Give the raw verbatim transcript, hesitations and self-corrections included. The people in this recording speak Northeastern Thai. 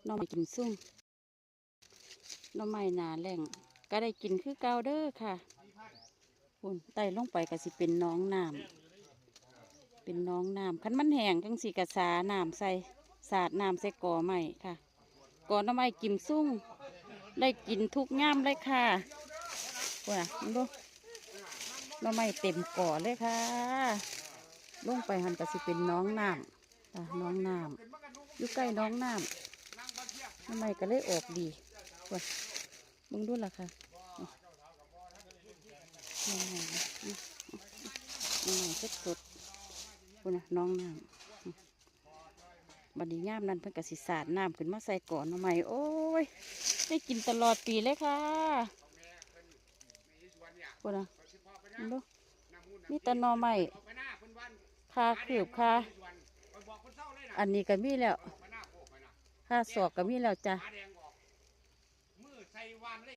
หน่อไม้กิมซุง หน่อไม้หน้าแล้ง ก็ได้กินคือเก่าเด้อค่ะ พุ่น ไต่ลงไปก็สิเป็นหนองน้ำ เป็นหนองน้ำ คันมันแห้งจั่งซี้ก็สาน้ำใส่ สาดน้ำใส่กอไม้ค่ะ กอหน่อไม้กิมซุง ได้กินทุกยามเลยค่ะ พุ่นน่ะ เบิ่งดู หน่อไม้เต็มกอเลยค่ะ ลงไปหั่นก็สิเป็นหนองน้ำ ค่ะ หนองน้ำ อยู่ใกล้หนองน้ำ หน่อไม้ก็เลยออกดี พุ่น เบิ่งดูล่ะค่ะ หน่อไม้ หน่อไม้สดๆ พุ่นน่ะ หนองน้ำ บัดนี้ยามนั้นเพิ่นก็สิสาดน้ำขึ้นมาใส่กอหน่อไม้ โอ้ย ได้กินตลอดปีเลยค่ะ พุ่นน่ะ เบิ่งดู มีแต่หน่อไม้ ค่าคืบค่า อันนี้ก็มีแล้ว ค่าศอกก็มีแล้วจ้ะ